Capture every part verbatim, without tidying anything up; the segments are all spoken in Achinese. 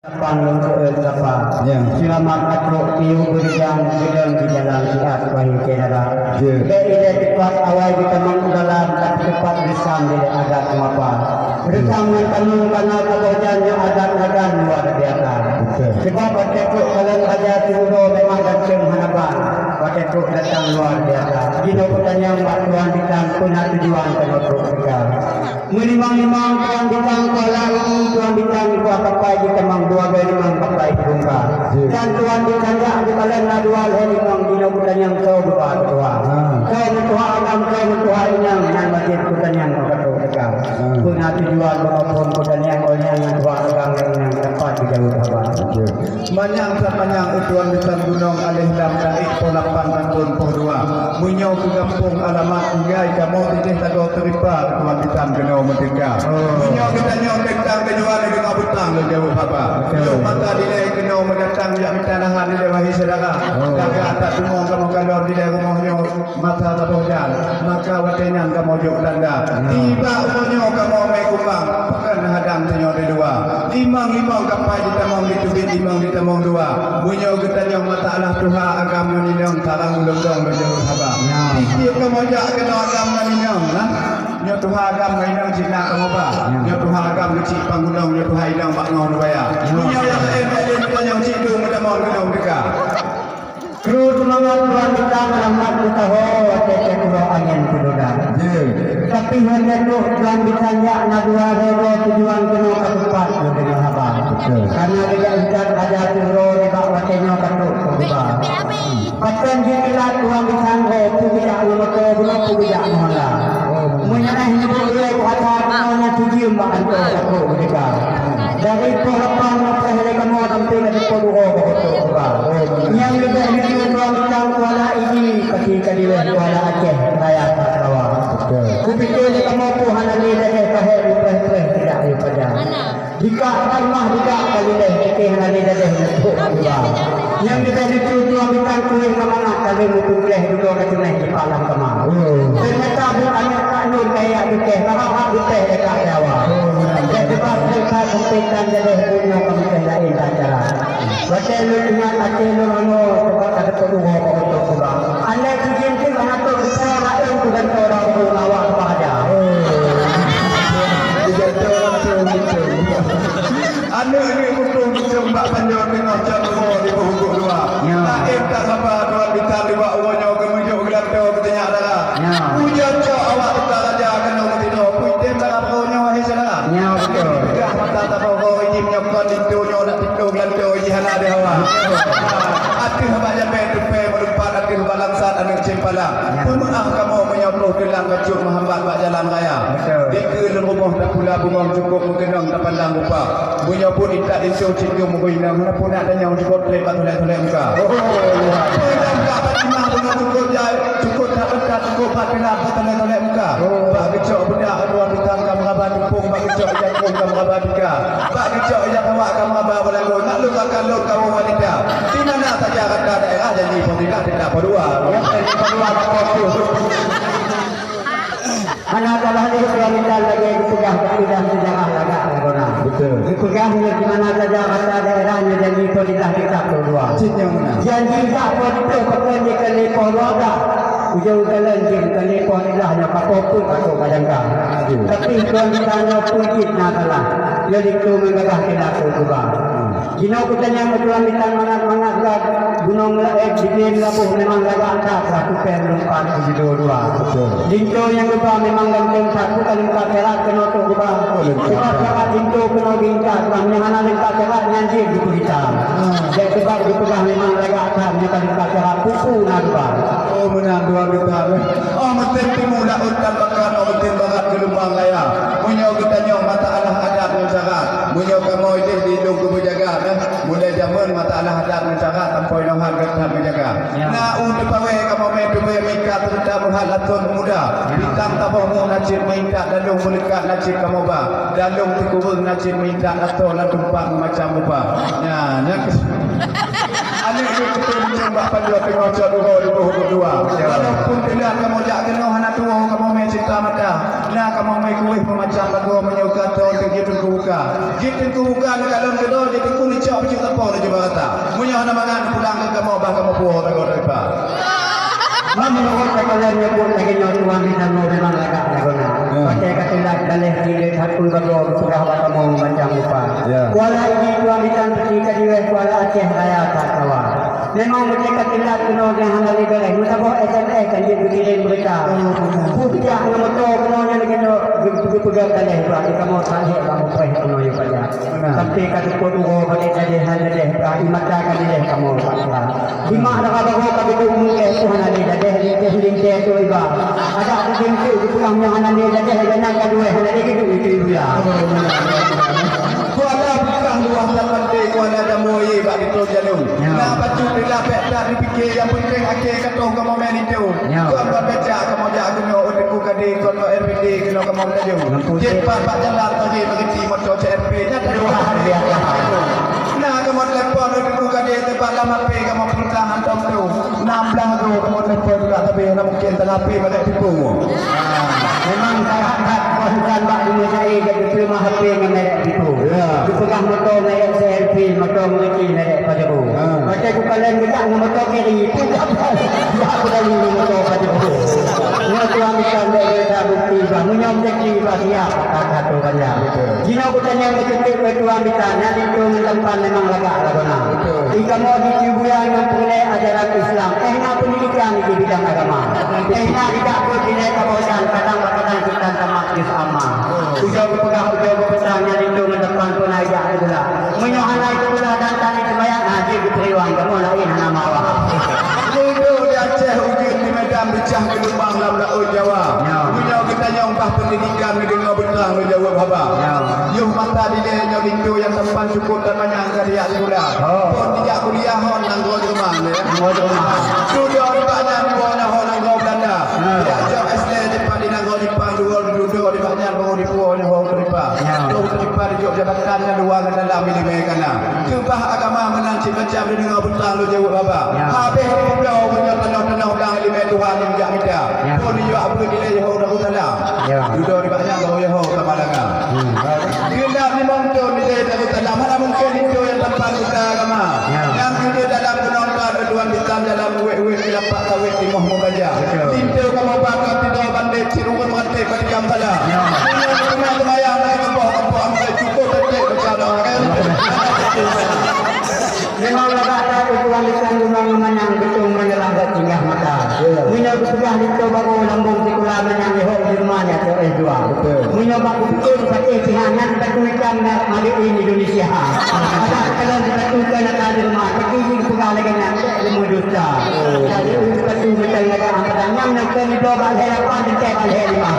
Kapan lôn keueu sapa? Ya. Seulamat ka trok piôh beurijang, geudong di jalan siat, wahé syedara. Ya. Bèk ilèe teupat awai geutamong u dalam, tapi teupat reusam dilèe adat meumapa. Reusam ngon tamong kana saboh jan nyoe adat lagan luar biasa. Betul. Sebab watèe trok kalon raja siuroe memang ganteng hana ban. Watèe trok datang luar biasa. Jinoe peutanyong bak tuan bisan, peue na tujuan keunoe trok teuka. Meulimong-limong tuan bisan kuala ini, tuan bisan kuah kapai jitamong dua belas limong kapai jibungka. Ya. Dan tuan bisan jak geukalon na dua lhèe limong, jinoe geutanyoe soe geuba keutuha. Ha. Soe meutuha agam, soe meutuha inong, nyan wajéb geutanyoe ka trok teuka. Ha. Peue na tujuan beukaphon geutanyoe, oh nyan meutuha agam ngon inong dapat geujaweueb haba. Betul. Manyang that manyang, eh, tuan bisan gunong, aléh lam taék poh lapan tapeuen poh dua. Meunyoe keu gampông alamat tinggai kamoe, idéh sagoe teuripa, tuan bisan keunoe meuteuka. Oh. Meunyoe geutanyoe teuntang tujuan, deungoe beutang lôn jaweueb haba. Betul. Lôn mata dilèe keunoe meudatang jak mita lahan dilèe, wahé syedara. Oh. Lagak that teumong kamoe kalon dilèe rumoh nyoe. Masa saboh jan, maka watèe nyan kamoe jok tanda. Hmm. Tiba uroe nyoe kamoe mé kumbang, pakon hadang tanyoe di luwa. Limong-limong kapai jitamong, diteubiet limong jitamong dua. Meunyoe geutanyoe masalah tuha agam ngon inong, sarang ulôn dong lôn jaweueb haba. Ya. Tiep-tiep kamoe jak keunoe agam ngon inong, nah. Nyoe tuha agam ngon inong cit na kamoe ba. Ya. Nyoe tuha agam keuchik pang gunong, nyoe tuha inong bak ngon baya. Ya. Meunyoe nyang laén-laén geutanyoe cit dum meutamong gunong teuka. Kru seumangat tuan bisan rahmat geutanyoe watèe teukurok angén peudoda. Ya. Tapi watèe trok tuan bisan jak na dua droe tujuan keunoe ka teupat geudeungoe haba. Betul. Karena geujak intat raja siuroe nibak watèe nyoe ka trok keu geuba. Pakon jih ilat tuan bisan droe, peue geujak ngon moto, bunoe peue geujak ngon Honda. Oh, betul. Meunyoe neubuet uroe puasa keunoe nyan tujeuem bak kantô ka trok geudeungoe. Dari poh lapan lhèe kamoe sampoe ka teupot uroe ka trok geuba. Nyang leubeh lucu tuan bisan kuala ini, pasti ka dilèe kuala Aceh Raya Sarawak. Betul. Kupikir lé kamoe peue hana lé dadeh, kahé mupreh-preh tidak lé pajan. Dikak ka rumoh, dikak ka dilèe, pike hana lé dadeh neupok geuba. Nyang leubeh lucu tuan bisan kueh ka mangat, ka lheueh meutukleh dudoe ka tunéh di palang kama. Oh. Teunyata buet aneuk ka lôn ka jak geuteh, ka hak-hak geuteh lé ka Jawa. Oh. Jadi bak leuka sampoe tan jadeh buet nyoe ka meuteun laén that cara. Watèe lôn ingat até lôn anoe, coba ka teupeu uroe ka untuk geuba. Aneuk sijin teuk hana tôh geupeue laén keu gantoe ureueng awak bah aja. Di gantoe ureueng tu. Aneuk ni mutung-mutung bak tanyoe teungoh cot rumoh di beuh gok dua. Ya. Laén tak saba tuan bisan nibak uroe nyoe keu meujok geulantoe keu teunyak dara. Ya. Ujoe cok awak teuka raja keunoe meutinoe, pui tem dara peurunoe, hai syedara. Ya, betul. Peugah mata tabôh roh, ijim nyoe kon linto nyoe nak pintoe geulantoe jih hana di hawa. Ateueh bak jamé tupée meulumpat, ateueh bak langsat aneuk cempala. Ya. Peumeu'ah kamoe meunyoe troh keulang bacut meuhambat bak jalan raya. Betul. Dikeue lôn rumoh tapula bungöng cukôp meukeunong tapandang rupa. Meunyoe buet intat linto cit dum meuguinong, hana puna tanyong cukôp trép bak tolek-tolek muka. Oh, ya. Peue lam ka Fatimah beungoh cukôp jai, cukôp that beukat, cukôp bak teulat bak tolek-tolek muka. Oh. Bak geucok beudak dua bintang ka meuraba tupông, bak geucok ija kông ka meuraba tika. Bak geucok ija kawak ka meuraba beulangô. Nak lôn akan lôn kawöm wanita. Di mana saja rata daerah janji pemerintah tidak berdua. Ya, tidak berdua, tak berdua. Hana salah lé tuan bisan lagèe geupeugah bak idang seujarah lagak lagoena. Betul. Geupeugah nyoe di mana saja rata daerah nyoe janji pemerintah kita berdua. Cit nyang meunan. Janji tak beutôi pakon jikali poh dua belas. Ujong jalan jih kali poh tiga nyoe ka poh peuet ka trok ka jangka. Aduh. Tapi tuan bisan nyoe pun cit na salah. Nyoe linto ngon gagah keunan keu geuba. Hmm. Jinoe kutanyong keu tuan bisan mangat-mangat that gunong laén, bidé meulaboh memang lagak that, lah tupée meulumpat keu judô dua. Betul. Linto nyang geuba memang ganteng that, bukan leungkap syarat keunoe trok geuba. Oh, leungkap. Sebab syarat linto keunoe geuintat, bah nyang hana leungkap syarat nyan jeuet geupeugita. Ah. Dan sebab geupeugah memang lagak that, nyoe ka leungkap syarat, peue-peue na geuba. Oh, meunan dua geuba. Oh, meuteun timu laôt tan baka, oh, meuteun barat geulumbang raya. Meunyoe geutanyoe masalah adat ngon syarat, meunyoe kamoe idéh di lôn geubeujaga, nah, mulai jameun masalah adat ngon syarat sampoe nyoe han geuh that geujaga. Ya. Na u teupawé kamoe mé teubée mika seureuta meuhat lason muda. Ya. Bintang taboh mu na cit meuintat, dalong meuleukat na cit kamoe ba. Dalong sikureueng na cit meuintat, asoe lam teumpat meumacam rupa. Nya, nyan keu-, aneuk nyoe keupeue meunyoe bak panjoe teungoh cot uroe di beuh dua. Ya. Walaupun teulat kamoe jak keunoe hana tuwoe kamoe mé cinta mata. Na kamoe meukueh meumacam lagoe meunyoe ka tô teuk jeuet teungku buka. Jeuet teungku buka neukalon keudroe jeuet teungku neucok bacut sapo laju bak gata. Meunyoe hana mangat neupulang keu kamoe bah kamoe puwoe lagoe teulipa. Meunurot teukalon nyebut lagèe nyoe tuan di nanggroe memang lagak lagoe na. Ya. Watèe ka teulat daleh jilid hapeu bagoe geupeugah bak kamoe meumacam rupa. Ya. Kuala Idi tuan di tan peuti ka jiweh Kuala Aceh Raya that kawa. Memang beutôi ka teulat keunoe nyang hana lé beureh. Meusaboh S M S kan jeuet geukirém beurita. Peue bijak ngon moto keunoe nyan lagèe nyoe geupeugah daleh bak kamoe saleh bak mupreh keunoe nyang paja. Sampai ka teupot uroe bak lé daleh hana lé bak i mata ka dileh kamoe bak sira. Di mak dara bagoe ka geuduek mungkeh tu hana lé daleh linteh linteh tu iba. Adak geudeungkeue geupeugah nyoe hana lé daleh geunan ka duek hana lé geuduek itu ibu ya. Kuala bukang luwah that panté, kuala damoi bak linto jalô. Ya. Na bacut dilapek that dipike, nyang penting akhé ka toh kamoe meulinto. Ya. Kon kon becak kamoe jak keunoe, oh Teungku Kadé, kon kon R P D keunoe kamoe meulaju. Lampu cit. Jeuet pat bak jalan tadi meurenti moto C R P, nyan luwah biasa. Na kamoe telepon, oh Teungku Kadé, teubak lam H P kamoe peurintah hantom tu. Nam blah droe kamoe telepon juga, tapi hana mungken teunapi merek tipu. Memang salah that kon bak dunia jai jadi terima H P ngon merek tipu. Ya. Dipeugah moto merek C R V, moto merek merek Pajero. Ha. Macam ku kalian gedak ngon moto kiri, pun tak apa. Tak peduli ngon moto Pajero. Nyoe tuan bisan dek kita bukti bah, meunyoe rezeki bah siap, kata satu banyak. Betul. Jinoe ku tanyong keutik keu tuan bisan, nyan itu ngon tempat memang lagak lagoe na. Betul. Di kamoe di Cibuya ngon peureulèe ajaran Islam. Eh, na pendidikan di bidang agama. Eh, na di dapur di nèk kamoe dan kadang-kadang kita tamat juz amma. Ujoe geupeugah, ujoe geupesan nyan linto ngon depan pun na jak sikula. Meunyoe hana sikula dan tani seumayang, na jeuet geupeuruwang kamoe laén hana mawa. Linto di Aceh ujeuen di Medan bicah geulumbang lam laôt Jawa. Ya. Meunyoe geutanyong bah pendidikan neudeungoe beutrang lôn jaweueb haba. Ya. Yoh masa dilèe nyoe linto nyang tampan cukôp dan manyang ka dijak sikula. Oh. Phôn dijak kuliah hon nanggroe Jerman, ya. Nanggroe Jerman. Dudoe nibak nyan bunoe hon nanggroe Beulanda. Ya. Dijak jok S D teumpat di nanggroe Jepang, dudoe, dudoe nibak nyan baru dipuwoe nyoe hon Uteuripa. Ya. Uteuripa dijok jabatan nyan dua ngon dalam ileumèe ka na. Keubah agama meunan cit macam dideungoe beutrang lôn jaweueb haba. Ya. Habéh dibloe meunyoe tanoh-tanoh dang ileumèe Tuhan nyang jak mita. Ya. Phôn dijak beuet dilèe hon Darussalam. Ya. Dudoe nibak nyan baru jihôi ka Malanga. Hmm. Keunan limong thôn di Darussalam, hana mungken linto nyang tampan buta agama. Ya. Nyang keuneuk dalam gunong ka tuan bisan dalam wet-wet di lapak sawét timoh meubaja. Betul. Linto kamoe bak ka tidoe bandét cit ureueng meuganté bak tikam sala. Ya. Meunyoe teuma seumayang bak geuboh kampok ampai cukôp teuk baca doa kan. Memang lagak that tuan bisan gunong manyang beutong meunyalah bak singgah mata. Ya. Meunyoe geupeugah linto barô lambông sikula manyang ihok di rumoh nyan. Eh, dua. Betul. Meunyoe bak kupikir, patéh pihak nyan batu itam na made in Indonesia. Ada kalau batu itam na di rumah, tapi jih peugah lagèe nyan, ilmu dusta. Oh. Jadi, batu betul ada apa dan nyam nak kena dua bak lhèe lapan, dekat bak lhèe lima.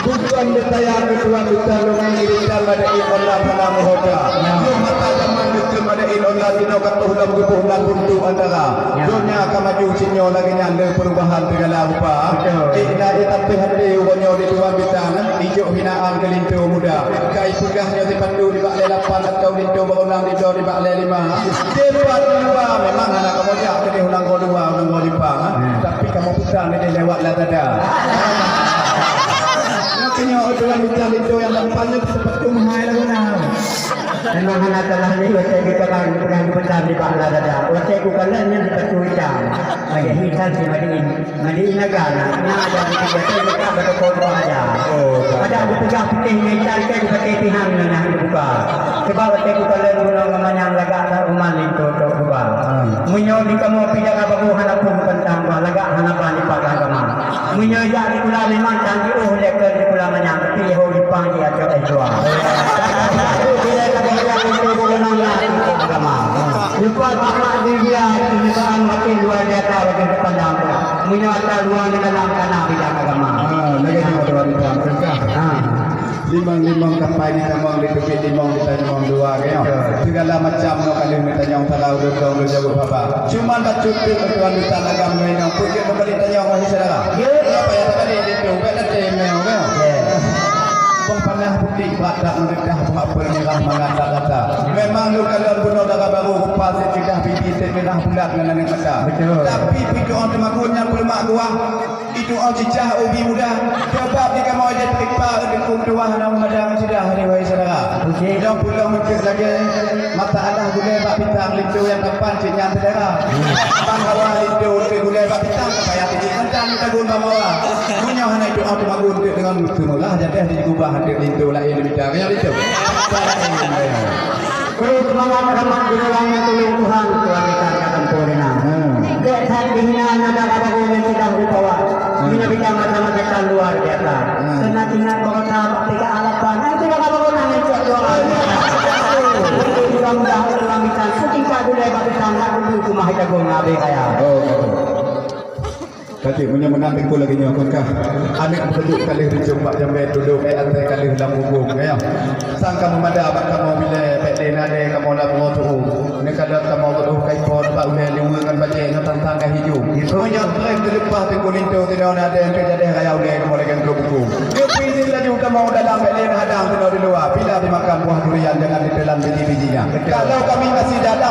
Bukan ditayang ketua kita dengan diri dan pada iman dan pada muhoda. Ya. Yuk mata zaman deukeue pada in online dinoe ka toh lom geuboh nan buntu antara. Ya. Donya ka maju sinyoe lagèe nyan le perubahan segala rupa. Betul. Inda ié tapi hati uroe nyoe di tuan bisan, ijok hinaan keu linto muda. Kai peugah nyoe sipatu nibak lhèe lapan atau linto baronang dido nibak lhèe lima. Debat dua memang hana kamoe jak keudeh nanggroe dua, nanggroe Jepang. Hmm. Tapi kamoe pesan di lewat Lazada. Nyoe keunoe tuan bisan linto nyang lapan nyoe sipatu meuhai lagoe na. Memang hana salah lé watèe geupeugah, geupeugah geupesan nibak Lazada. Watèe kukalon nyan sipatu itam. Lagèe hitam si made in, made in Naga na. Na ada di tiga tu dekat bak toko dua aja. Oh, tak. Ada geupeugah putéh ngon itam kan pakai pihang na, na geubuka. Sebab watèe kukalon bunoe ngon manyang lagak that uman linto tok geuba. Hmm. Meunyoe di kamoe pih dara baru hana pun pantang bah lagak hana bah nibak agama. Meunyoe jak sikula memang tan jiôh lé keu sikula manyang, tapi ho Jepang jiacoe S dua. Agama. Lepas Ahmad Zubia, penyebabkan makin luar biasa bagi kepandang. Meunyoe ata luar di dalam kana bidang agama. Ah, lagèe nyoe tuan-tuan. Ah. Limong-limong kapai ditamong, diteubiet limong ditanyong dua, kan? Ya. Segala macam nyoe ka lheueh neutanyong salah ureueng dong lôn jaweueb haba. Cuman bacut teuk tuan bisan agam nyoe inong, peue jeuet meubalik tanyong wahai syedara? Ya. Napa nyang tadi itu? Bèk teuntèe meu'oh, kan? Ya. Boh panah putéh bak that meureudah, boh apel mirah mangat that rata. Memang lôn kalon bunoe dara barô rupa seuceudah bibi seumirah bulat ngon aneuk mata. Betul. Tapi pih keu teuma gon nyang peuleumah kuah. Itu oh cicah ubi muda. Sebab di kamoe jeuet ipa untuk tuah na meumada meucidah hari wahai syedara. Okey. Nyang pulang meukeue lagée mata Allah gulée bak bintang linto nyang kapan cit nyan syedara. Bang hawa linto untuk gulée bak bintang payah tinggi mantang tagun bang hawa. Meunyoe hana itu oh teumagun untuk dengan seumeulah jadeh di gubah untuk linto lain bintang. Nyang itu. Kru seumangat rahmat geunawan nyang tulông Tuhan, Tuhan ikan ka teumpo deunang. Hmm. Dek that dihina nada ka bagoe nyang sidang rupawan. Hmm. Meunyoe bidang macam-macam kan luar biasa. Hmm. Keunan ingat bak kota bak tiga alapan. Nanti bak bagoe nang ngicok dua kali. Mudah-mudahan Tuhan ikan suci ka gulai bak pisang nak dulu kumah jagung abéh kaya. Oh, betul. Tapi meunyoe meunan teungku lagée nyoe kon kah. Aneuk beudôk ka lheueh rijong bak jamé, tulông eh até ka lheueh lam bubông, ya. Sang ka meumada bak kamoe bilée, bék lé nadée kamoe lam uroe tu'ueng. Neukalon kamoe geudoh ka ipo bak ulée liweue ngon bajée nyoe tantang ka hijong. Meunyoe treb teuleupah teungku linto tinoe nadée keu jadeh raya ulée kamoe lagée keu bukông. Geupeuizin laju kamoe u dalam, bék lé neuhadang tinoe di luwa. Bila dimakan buah durian jangan ditelan biji-bijinya. Kalau kami masih dalam